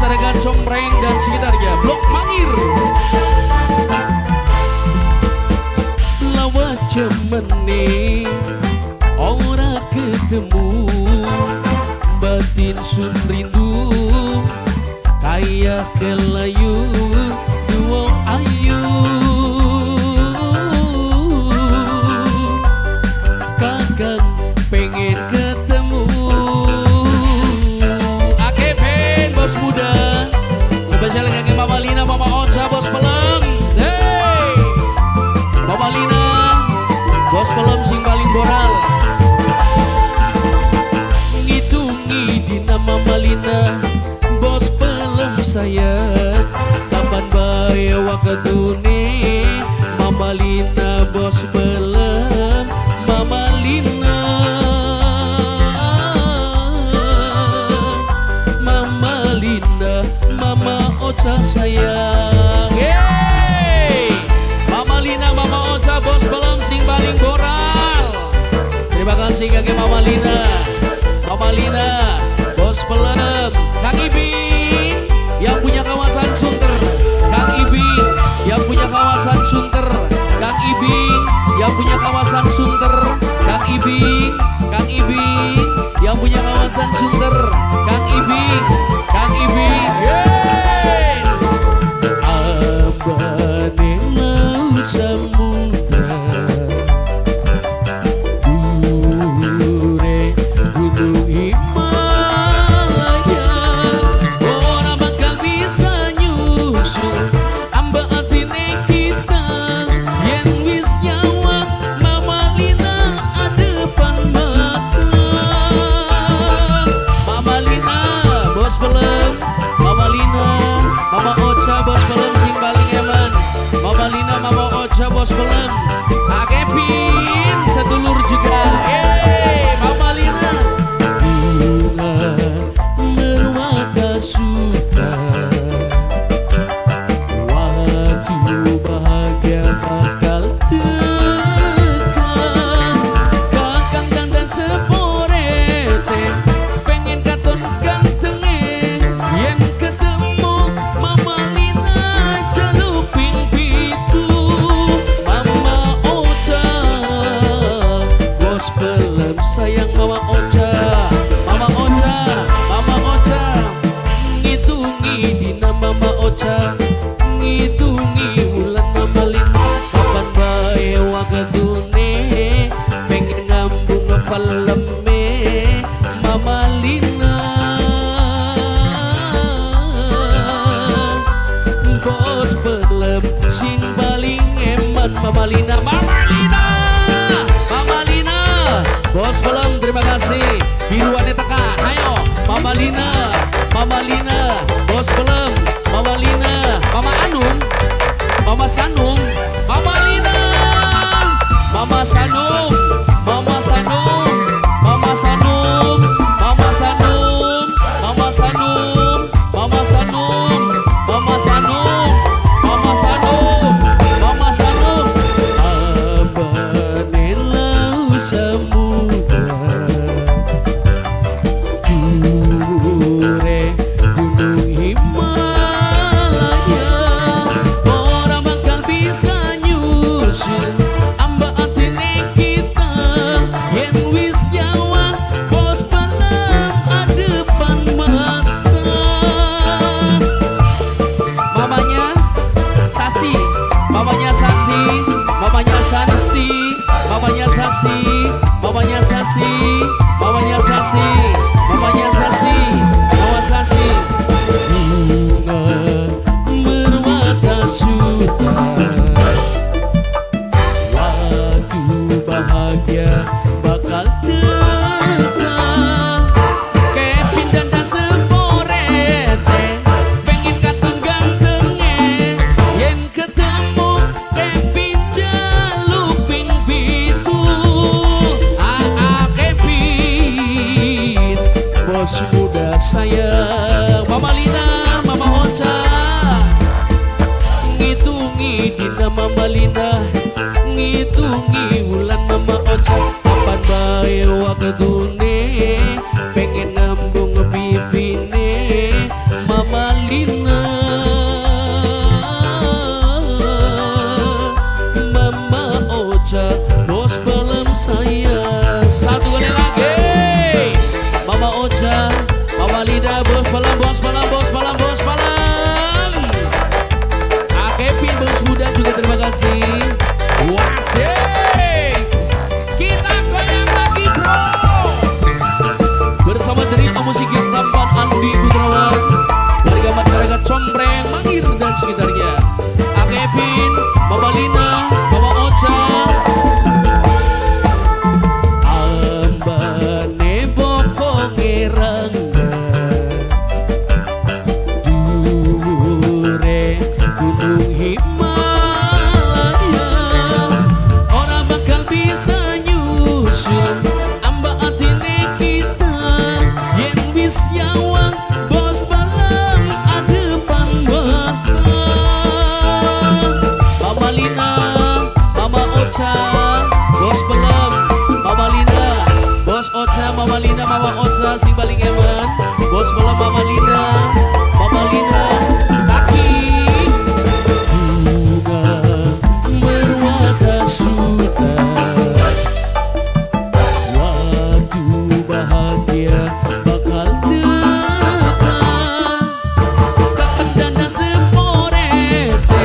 masyarakat Compreng dan sekitarnya, Blok Mangir. Lawas cemene ora ketemu, batin sun rindu kaya kelayu duo ayu. Kakang pengen ketemu. AKP bos muda, spesial dengan Mama Lina, Mama Ocha, bos pelem. Hey, Mama Lina, bos pelem sing paling boral. Ngitungi dina Mama Lina, bos pelem sayang. Kapan bae waktune Mama Lina, bos pelem Mama Lina. Mama Lina, Mama Ocha sayang. Hey, Mama Lina, Mama Ocha, bos pelem sing paling boral. Terima kasih kakek Mama Lina, Mama Lina, bos pelem. Kang Ibing yang punya kawasan Sunter, Kang Ibing yang punya kawasan Sunter, Kang Ibing yang punya kawasan Sunter, Kang Ibing, Kang Ibing yang punya kawasan Sunter, Kang Ibing, Kang Ibing. Yeay. Abane laut samudra, dure gunung Himalaya, ora bakal bisa nyusul amba atine kita yen wis nyawa Mama Lina adepan mata. Mama Lina, bos pelem. Mama Lina, Mama Ocha, bos pelem sing paling eman. Mama Lina, Mama Ocha, bos pelem. Kak Kevin sedulur juga. Hey, Mama Lina. Bunga merwata suka, waktu bahagia bakal tekan. Kakang dandan seporete, pengen katon gantenge, yen ketemu Mama Lina jaluk ping pitu. Mama Ocha, bos pelem sayang Mama Ocha, Mama Ocha, Mama Ocha. Ngitungi dina Mama Ocha, ngitungi wulan Mama Lina. Kapan bae waktune pengen ngambung peleme Mama Lina. Bos pelem sing paling eman Mama Lina, Mama Lina, Mama Lina. Bos pelem terima kasih. Biruane teka, ayo Mama Lina, Mama Lina, bos pelem, Mama Lina, Mama Anum, Mama Sanum, Mama Lina, Mama Sanum, Mama Sanum, Mama Sanum, Mama Sanum, Mama Sanum, Mama Sanum, Mama Sanum, Mama Sanum, Mama Sanum. Abane laut samudra, jure gunung Himalaya, ora bakal bisa nyusul amba atine kita. sekitarnya. Akepin, Mama Lina, Mama Ocha. Ambane bokonge rangga, dhuwure gunung Himalaya, ora bakal bisa nyusul amba atine kita yen wis nyawang bos balem adepan mata. Mama Lina, Mama Ocha, bos belem, Mama Lina, bos Ocha, Mama Lina, Mama Ocha sing paling eman, bos belem Mama Lina, Mama Lina, kaki bunga merwata suta, waktu bahagia bakal datang. Kapan dandan seporete,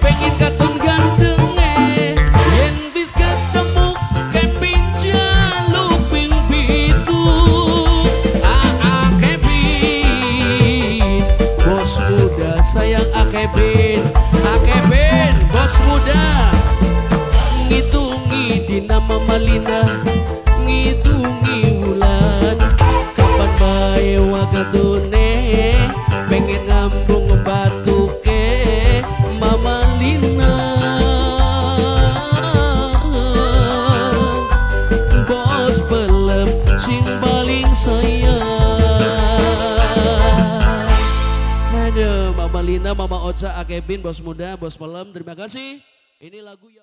pengen katon gantenge, yen wis ketemu Kevin jaluk ping 7. Aa Kevin, bos muda sayang Akevin, Akevin bos muda. Ngitungi dina Mama Lina, ngitungi wulan, kapan bae waktune pengen ngambung batuke Mama Lina. Bos belem sing paling sayang. Aduh, Mama Lina, Mama Ocha, Akebin, bos muda, bos pelem, terima kasih. Ini lagu yang